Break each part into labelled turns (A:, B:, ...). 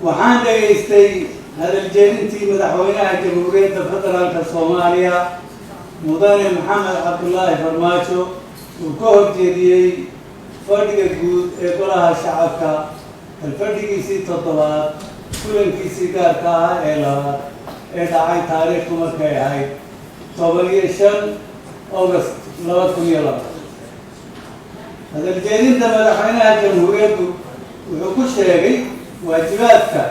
A: Waxaan dhegaystay hadaljeedintii madaxweynaha Jamhuuriyadda Federaalka Soomaaliya, Mudane Maxamed Cabdulaahi Farmaajo, uu ka horjeediyey fadhiga guud ee Golaha Shacabka, kalfadhigiisii toddobaad, kulankiisii gaarka ah ee labaad ee dhacay taariikhdu markay ahayd 15 August 2002. Hadaljeedinta madaxweynaha jamhuuriyaddu wuxuu ku sheegay waajibaadka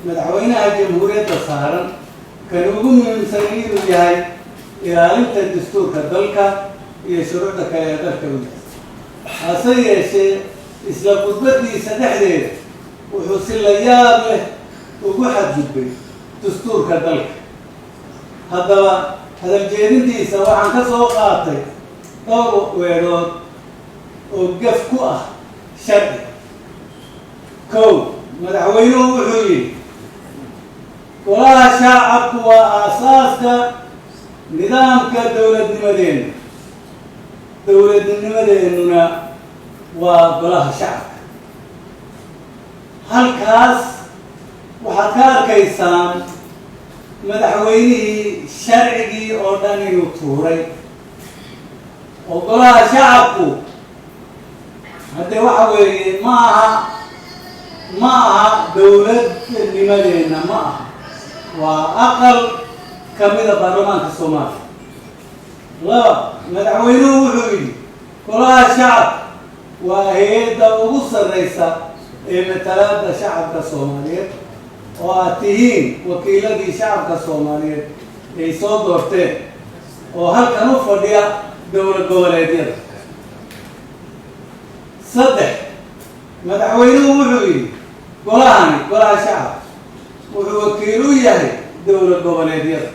A: madaxweynaha jamhuuriyadda saaran kan ugu muhiimsan inuu yahay ilaalinta dastuurka dalka iyo shuruucda kale ee dalka u yahay. Hase yeeshee, isla khudbadiisa dhexdeeda wuxuu si la yaab leh ugu xadgudbay dastuurka dalka. Haddaba, hadaljeedintiisa waxaan ka soo qaatay dhowr weedhood oo gaf ku ah sharci. Kow, madaxweynuhu wuxuu yidhi: "Golaha Shacabku waa aasaaska nidaamka dowladnimadeenna, dowladnimadeennuna waa Golaha Shacabka." Halkaas waxaad ka arkaysaan madaxweynihii sharcigii oo dhan inuu tuuray, oo Golaha Shacabku haddee waxa weeye ma aha dowladnimadeenna, ma aha, waa aqal ka mida baarlamaanka Soomaaliya. Laba, madaxweynuhu wuxuu yidhi: "Golaha Shacabka waa hay'adda ugu sarreysa ee matalaada shacabka Soomaaliyeed, oo aad tihiin wakiiladii shacabka Soomaaliyeed ay soo doorteen oo halkan u fadhiya dowlad goboleedyada." Saddex, madaxweynuhu wuxuu yidhi: "Golahani, Golaha Shacabka, wuxuu wakiil u yahay dowlad goboleedyada,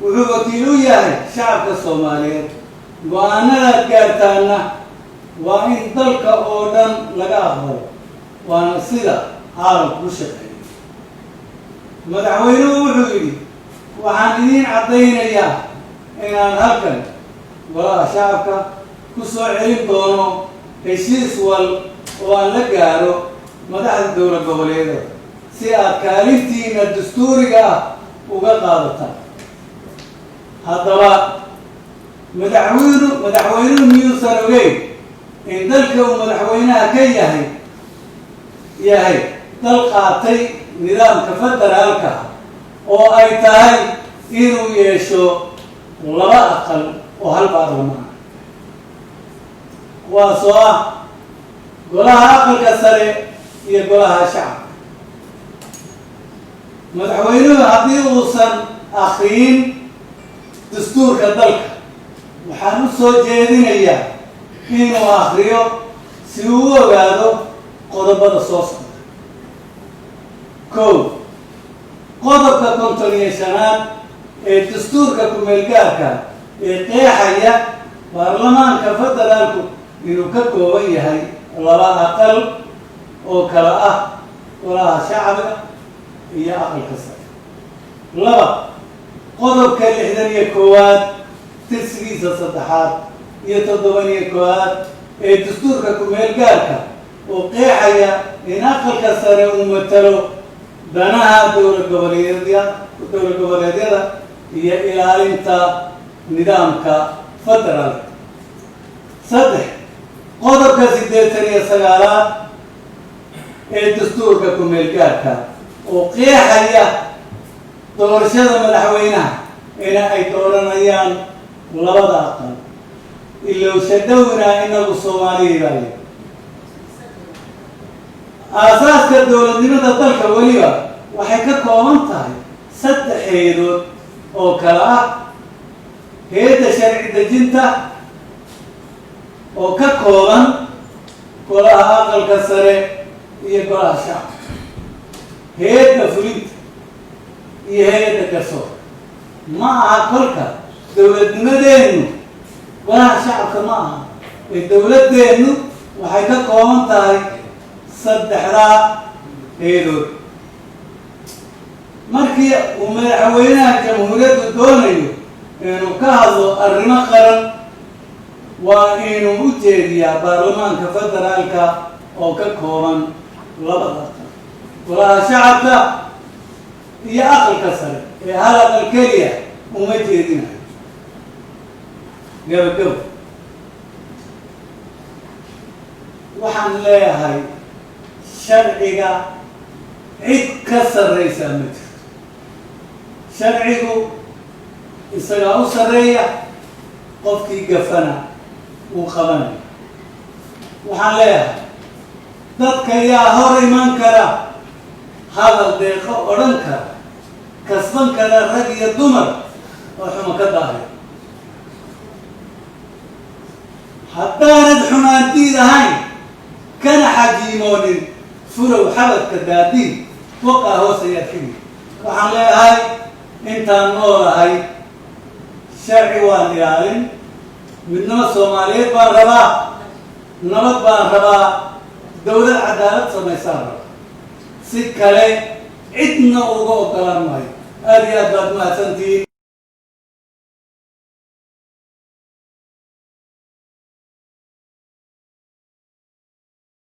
A: wuxuu wakiil u yahay shacabka Soomaaliyeed. Go'aanadaad gaartaanna waa in dalka oo dhan laga aqbalo, waana sida caalamku u shaqeeyo." Madaxweynuhu wuxuu yidhi: "Waxaan idiin caddaynayaa inaan halkan Golaha Shacabka ku soo celin doono heshiis wal oo aan la gaaro madaxda dowlad goboleedyada si aad kaalintiina dastuuriga ah uga qaadataan." Haddaba, madaxweynuhu miyuusan ogeyn in dalka uu madaxweynaha ka yahay dal qaatay nidaamka federaalka ah, oo ay tahay inuu yeesho laba aqal oo hal baarlamaan, kuwaasoo ah Golaha Aqalka Sare iyo Golaha Shacabka? Madaxweynuhu haddii uusan akriyin dastuurka dalka, waxaan u soo jeedinayaa inuu akriyo si uu u ogaado qodobada soo socda. Kow, qodobka 55aad ee dastuurka ku-meelgaarka ee qeexaya baarlamaanka federaalku inuu ka kooban yahay laba aqal oo kala ah Golaha Shacabka iyo Aqalka Sare. Laba, qodobka 61aad tirsigiisa saddexaad iyo 71aad ee dastuurka ku-meel gaarka oo qeexaya in Aqalka Sare uu matalo danaha dowlad goboleedyada iyo ilaalinta nidaamka federaalka. Saddex, qodobka 89aad ee dastuurka ku-meel gaarka oo qeexaya doorashada madaxweynaha ina ay dooranayaan labada aqal. Ilowsha dhowna inagu Soomaaliya baa leh aasaaska dowladnimada dalka. Weliba waxay ka kooban tahay saddex hay'adood oo kale ah hay'adda sharci dejinta oo ka kooban Golaha Aqalka Sare iyo Golaha Shacabka, hay'adda fulinta iyo hay'adda garsoorka. Ma aha kolka dowladnimadeennu Golaha Shacabka ma aha, ee dowladdeennu waxay ka kooban tahay saddexdaa hay'adood. Markii uu madaxweynaha jamhuuriyaddu doonayo inuu ka hadlo arrimo qaran, waa inuu u jeediyaa baarlamaanka federaalka oo ka kooban labada aqal. Golaha Shacabka iyo Aqalka Sare ee hal aqal keliya uma jeedinayo. Gabagabo, waxaan leeyahay, sharciga cid ka sarreysaa ma jirto. Sharcigu isagaa u sarreeya, qofkii gafana uu qabanaya. Waxaan leeyahay, dadka yaa hor iman kara, hadal deeqo odhan kara, kasban kara rag iyo dumar oo xumo ka daahay? Haddaanad xumaantiid ahayn kana xajiimoonin, furow xabadka daadiin waqaa hoos ayaad xigi. Waxaan leeyahay, intaan noolahay sharci waan ilaalin, midnimo Soomaaliyeed baan rabaa, nabad baan rabaa, dawlad cadaalad samaysaan rabaa. Si kale cidna uga ogolaan maayo. Aada iyo aad baad mahadsantihiin.